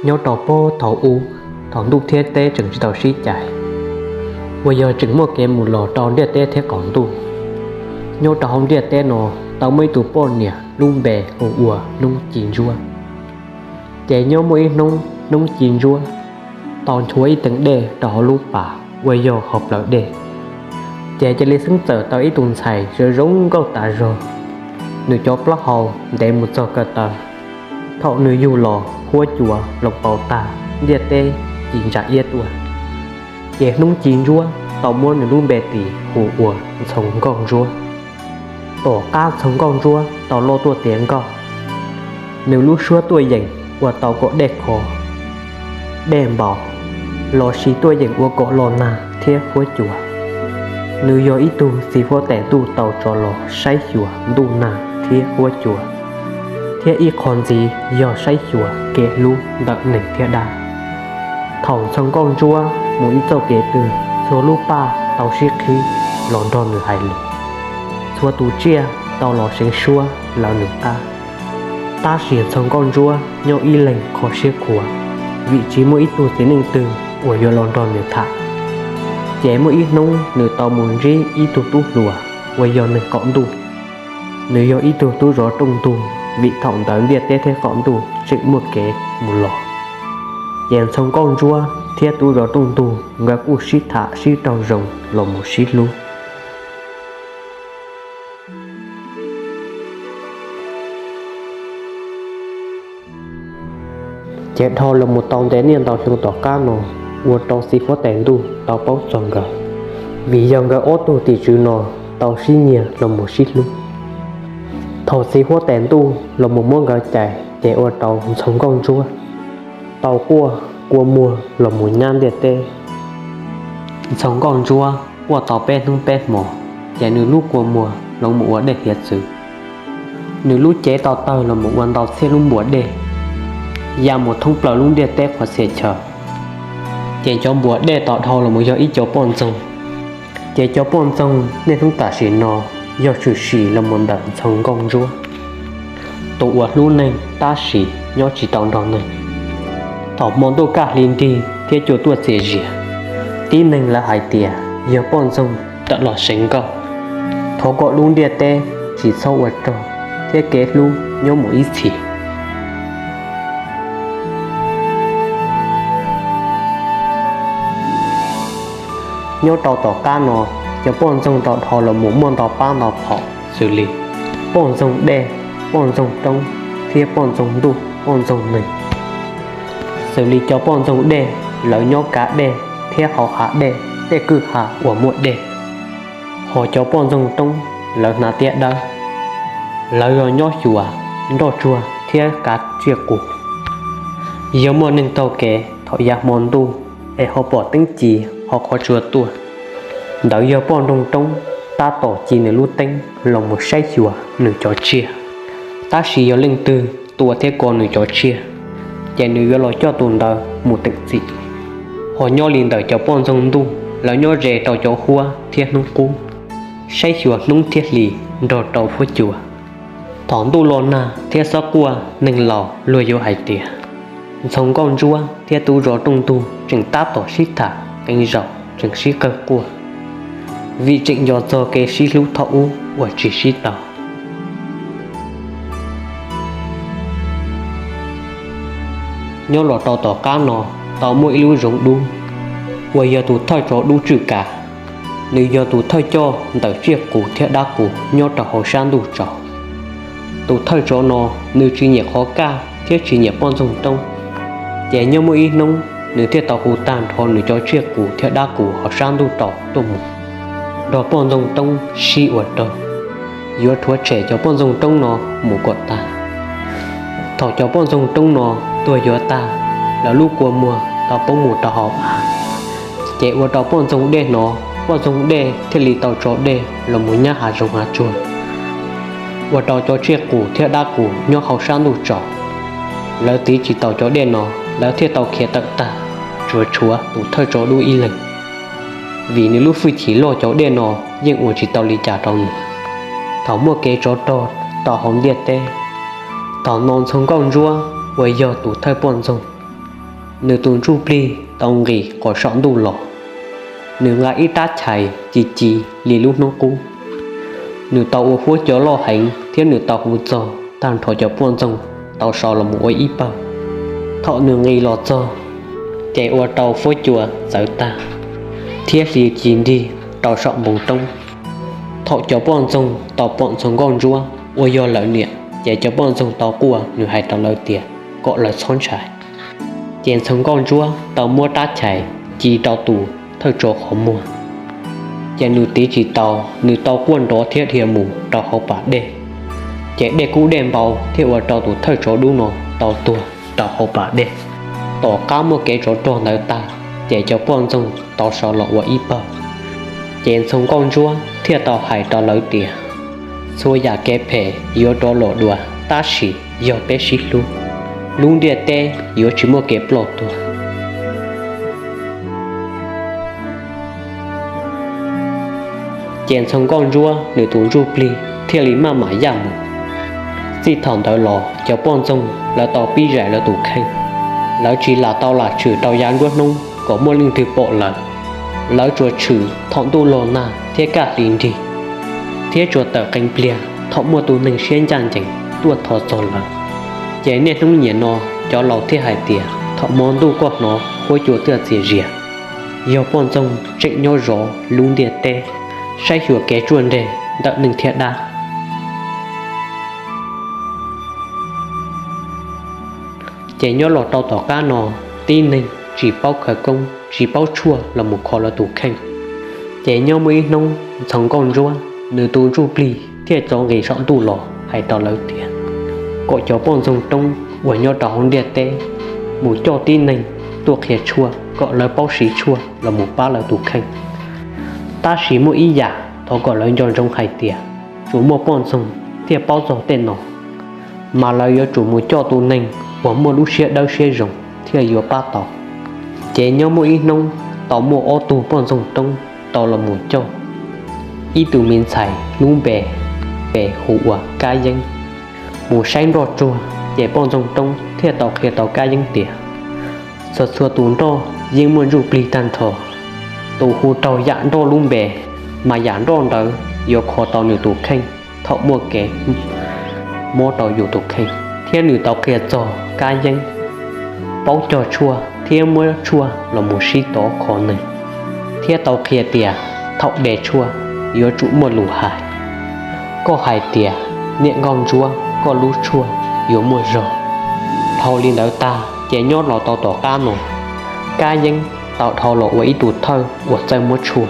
Nyob rau puag thaum ub, thaum ntuj thiab teb tseem tsis tau sib cais, uas yog tseem muaj kev mus los rau ntiaj teb thiab qaum ntuj, nyob rau hauv ntiaj teb no tau muaj ib tug poj niam lub npe hu ua Hnub Ci Ntsuab. Ces nyob muaj ib hnub, Hnub Ci Ntsuab tau nchuav ib teev dej rau hauv lub pas uas yog hauv plawv dej. Ces cia li xeeb txawm tau ib tug ntxhais zoo zoo nkauj tas zog, nws cov plaub hau ntev mus txog ko taw. Thaum nws yug los huab cua hloov pauv tag, ntiaj teb ci ntsa iab tuaj. Ces Hnub Ci Ntsuab tau muab nws lub npe tis hu ua Ntxhoo Nkauj Ntsuab. Tom qab Ntxhoo Nkauj Ntsuab tau loj tuaj tiav nkauj, nws lub suab tuaj yeem ua tau kom dej kho, dej npau, los sis tuaj yeem ua kom los nag thiab huab cua. Nws yog ib tug txiv huab tais ntuj tau tso los saib xyuas ntuj nag thiab huab cua, thiab ib qho ntxiv yog saib xyuas kev hlub ntawm neeg thiab dab. Thaum Ntxhoo Nkauj Ntsuab mus ib txoj kev twg, txhua lub paj tau sib qhib los nrog nws hais lus, txhua tus tsiaj tau los seev suab lawv nws qab. Tab sis Ntxhoo Nkauj Ntsuab nyob ib leeg kho siab khuav, vim tsis muaj ib tug txiv neej twg uas yuav los nrog nws tham. Ces muaj ib hnub nws tau mus ntsib ib tug tub hluas uas yog neeg qaum ntuj. Nws yog ib tug tub zov rooj ntug, vim thaum ntawd ntiaj teb thiab qaum ntuj tseem muaj kev mus los. Ces Ntxhoo Nkauj Ntsuab thiab tub zov rooj ntug nkawd kuj sib tham sib raug zoo los mus sib hlub. Ces dhau los mus tau ntev niaj ntau xyoo tom qab no, ua rau txiv huab tais ntuj tau paub txog nkawd, vim yog nkawd ob tug tim tswv no tau sib nyiag los mus sib hlub. Thaum txiv huab tais ntuj los mus muab nkawd cais, ces ua rau Ntxhoo Nkauj Ntsuab tau quaj kua muag los mus nyab ntiaj teb. Ntxhoo Nkauj Ntsuab quaj tau peb hnub peb hmo, ces nws lub kua muag hloov mus ua dej hiav txwv. Nws lub cev tau tawg los mus ua ntau txhiab lub npuas dej, ya mus thoob plaws lub ntiaj teb qhov txhia chaw. Ces cov npuas dej tau dhau los mus yog ib co poj ntxoog. Ces cov poj ntxoog niaj hnub tam sim no yog tshwm sim los mus ntawm Ntxhoo Nkauj Ntsuab, tus uas hlub neeg tab sis nyob tsis tau nrog neeg. Thaum hmo ntuj kaj hli nrig thiab cua tuaj txias zias, tib neeg lawv hais tias yog poj ntxoog tawm los seev nkauj, thov kom lub ntiaj teb tsis txhob ua rog thiab kev hlub nyob mus ib txhis. Nyob rau tom qab no, cov poj ntxoog tau dhau los mus muaj ntau pab ntau phom xws li poj ntxoog dej, poj ntxoog roob, thiab poj ntxoog ntuj poj ntxoog neeg. Xws li cov poj ntxoog dej, lawv nyob kav dej thiab hauv hav dej, tej kwj ha uas muaj dej. Hos cov poj ntxoog roob, lawv hnav tiab dawb, lawv yog nyob xyuas nroj tsuag thiab kav tsiaj qus. Yog muaj neeg taug kev thaum yav hmo ntuj es ho pom teeb ci ho qhov tsua tuaj, ntawd yog poj ntxoog roob tab tom ci nws lub teeb los mus saib xyuas nws cov tsiaj. Tab sis yog leej twg tua thiab kov nws cov tsiaj, ces nws yuav los coj tus ntawd mus teem txim. Hos nyob li ntawm cov poj ntxoog ntuj, lawv nyob ze rau cov huab thiab hnub qub, saib xyuas hnub thiab hli nrog rau huab cua. Thaum ntuj los nag thiab xob quaj, neeg laus luag yuav hais tias Ntxhoo Nkauj Ntsuab thiab tub zov rooj ntug tseem tab tom sib tham qee zaum tseem sib qawg quaj, vim tseem nco txog kev sib hlub thaum ub uas tsis sib tau. Nyob los rau tom qab no, tau muaj ib lub zoov dub uas yog tus thawj tsov dub tswj kav. Nws yog tus thawj coj ntawm tsiaj qus thiab dab qus nyob rau hauv sab ntuj tsaus. Tus thawj tsov no, nws tsis nyiam qhov kaj thiab tsis nyiam poj ntxoog roob. Ces nyob muaj ib hnub, nws thiaj tau hu tag nrho nws cov tsiaj qus thiab dab qus hauv sab ntuj tsaus tuaj mus nrog poj ntxoog roob sib ua rog, yuav rhuav tshem cov poj ntxoog roob no mus kom tag. Thaum cov poj ntxoog roob no tuag yuav tag, lawv lub kua muag tau poob mus rau hauv av, ces ua rau poj ntxoog dej hnov, poj ntxoog dej thiaj li tau tso dej los mus nyab hav zoov hav tsuag, ua rau cov tsiaj qus thiab dab qus nyob hauv sab ntuj tsaus, lawv tiv tsis tau cov dej no, lawv thiaj tau khiav tawm tag, tsuas tshuav tus thawj tsov dub ib leeg, vim nws lub hwj chim loj cov dej no yeej ua tsis tau li cas rau nws. Thaum muaj kev tsov rog tau hauv ntiaj teb, thaum no Ntxhoo Nkauj Ntsuab uas yog tus thawj poj ntxoog Nws tus ntsuj plig tau nqis qhov saum ntuj los, nws nqa ib rab chais ci ci li lub hnub qub. Nws tau ua huab cua loj heev thiab nws tau hu txog tag nrho cov poj ntxoog tau so los mus ua ib pawg. Thaum nws nqis los txog, ces ua rau huab cua txawv tag thiab hli ci nrig rau saum npoo roob. Thaum cov poj ntxoog tau pom Ntxhoo Nkauj Ntsuab uas yog lawv niam, ces cov poj ntxoog tau quaj, nws hais rau lawv tias kom lawv txhob ntshai. Ces Ntxhoo Nkauj Ntsuab tau muab rab chais ci rau tus thawj tsov qhov muag, ces nws tiv tsis tau, nws tau quaj nrov thiab dhia mus rau hauv pas dej. Ces dej kub dej npau thiab ua rau tus thawj tsov dub no tau tuag rau hauv pas dej. Tom qab muaj kev tsov rog ntawd tag, ces cov poj ntxoog tau so los ua ib pawg. Ces Ntxhoo Nkauj Ntsuab thiaj tau hais rau lawv tias, txhua yam kev phem yuav rov los dua, tab sis yog peb sib hlub, lub ntiaj teb yuav tsis muaj kev ploj tuag. Ces Ntxhoo Nkauj Ntsuab nws tus ntsuj plig thiaj li maj mam yaj mus. Txij thaum ntawd los cov poj ntxoog lawv tau pib zais lawv tus kheej, lawv tsis lam tau lam tshwm rau yav nruab hnub kom muaj leej twg pom lawv. Lawv tsuas tshwm thaum ntuj los nag thiab kaj hli nrig, thiab tsuas tawm qee pliag thaum muaj tus neeg siab ncaj ncees tuaj thov txog lawv. Ces niaj hnub nim no cov laus thiaj hais tias thaum hmo ntuj koj hnov huab cua tuaj txias zias, yog poj ntxoog tseem nyob zov lub ntiaj teb, saib xyuas kev ruaj nreg ntawm neeg thiab dab. Ces nyob los rau tom qab no, tib neeg tsis paub khawv koob tsis paub tshuaj los mus kho lawv tus kheej. Ces nyob muaj ib hnub Ntxhoo Nkauj Ntsuab nws tus ntsuj plig thiaj txov nqis saum ntuj los hais rau lawv tias kom cov poj ntxoog roob uas nyob rau hauv ntiaj teb mus coj tib neeg tuaj qhia tshuaj kom lawv paub siv tshuaj los mus pab lawv tus kheej. Tab sis muaj ib yam thov kom lawv nco ntsoov hais tias tsuas muaj poj ntxoog thiaj paub txog tej no, mas lawv yuav tsum mus coj tus neeg uas muaj lub siab dawb siab zoo thiaj yuav pab tau. Ces nyob muaj ib hnub tau muaj ob tug poj ntxoog roob tau los mus coj ib tug me ntxhais lub npe, npe hu ua Kab Yeeb, mus saib nroj tsuag. Ces poj ntxoog roob thiaj tau qhia tau Kab Yeeb tias txhua txhua tus nroj yeej muaj ntsuj plig tag nrho. Tus hu raug yam nroj lub npe, mas yam nroj ntawd yuav kho tau nws tus kheej thaum muaj kev mob rau yus tus kheej. Thiab nws tau qhia txog Kab Yeeb paub cog tshuaj thiab muab tshuaj los mus sib tov kho neeg, thiab tau qhia tias thaum de tshuaj yuav tsum muaj lus hais. Koj hais tias niam nkauj ntsuab, koj lub tshuaj yuav muaj zog. Dhau li ntawd tag ces nyob los tau tom qab no, Kab Yeeb tau dhau los ua ib tug thawj uas txawj muab tshuaj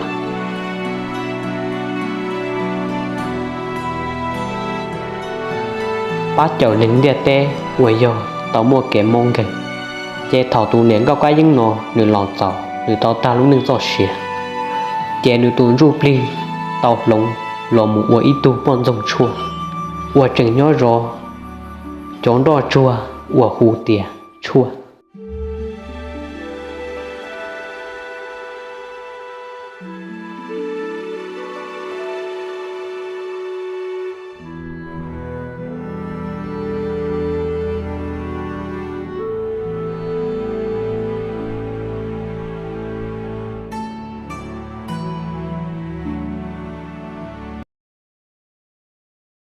pab cawm neeg ntiaj teb uas yog tau muaj kev mob nkeeg. Ces thaum tus niam nkauj Kab Yeeb no nws los txaus, nws tau tag lub neej txoj sia, ces nws tus ntsuj plig tau hloov los mus ua ib tug poj ntxoog tshuaj uas tseem nyob zov cov nroj tsuag uas hu tias tshuaj.